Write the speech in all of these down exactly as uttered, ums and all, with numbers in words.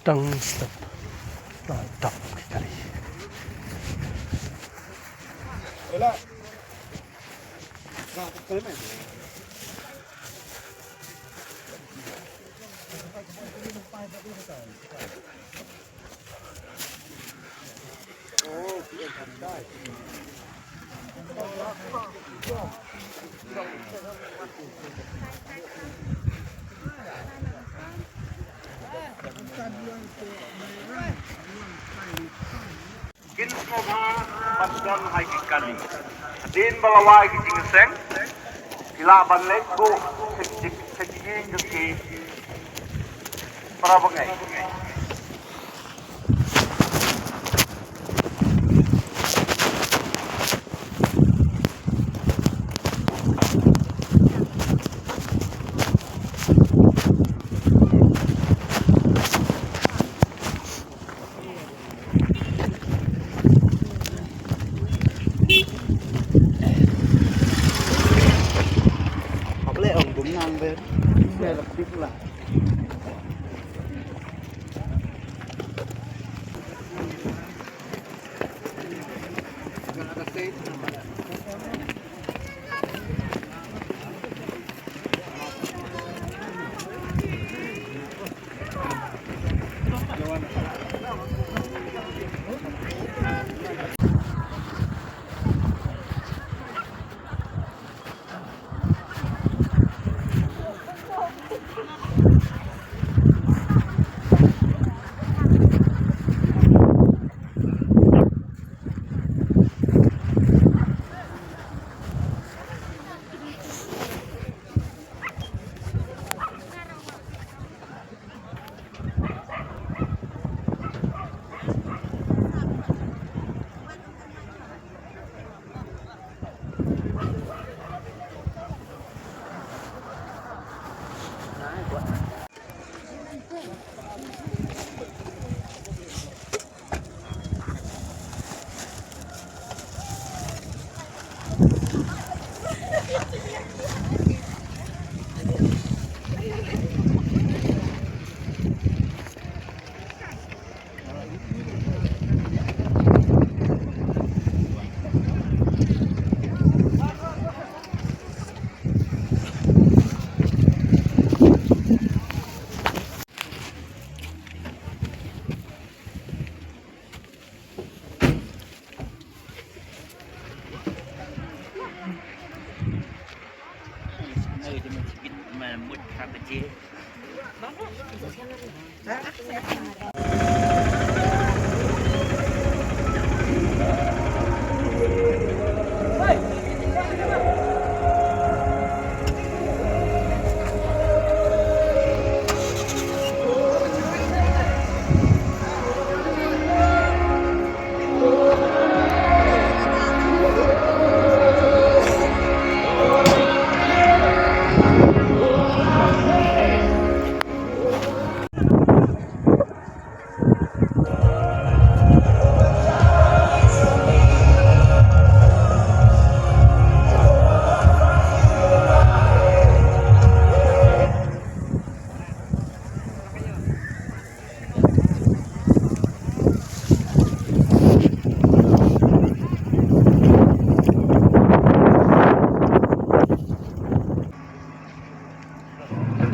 Tang step. Tang step. Kin sngewbha ban don ha ki kali. Hadien ba la wai ki jingïaseng, ki lah ban leit buh sa ki, sa ki ïing jong ki para bangeit.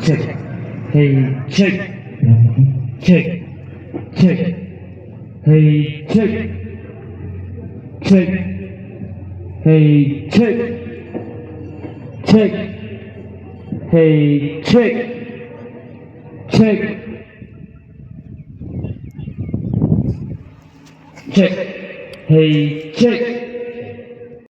Check. Hey, check. Check. Check. Hey, check. Check. Hey, check. Check. Hey, check. Check. Check. Hey, check.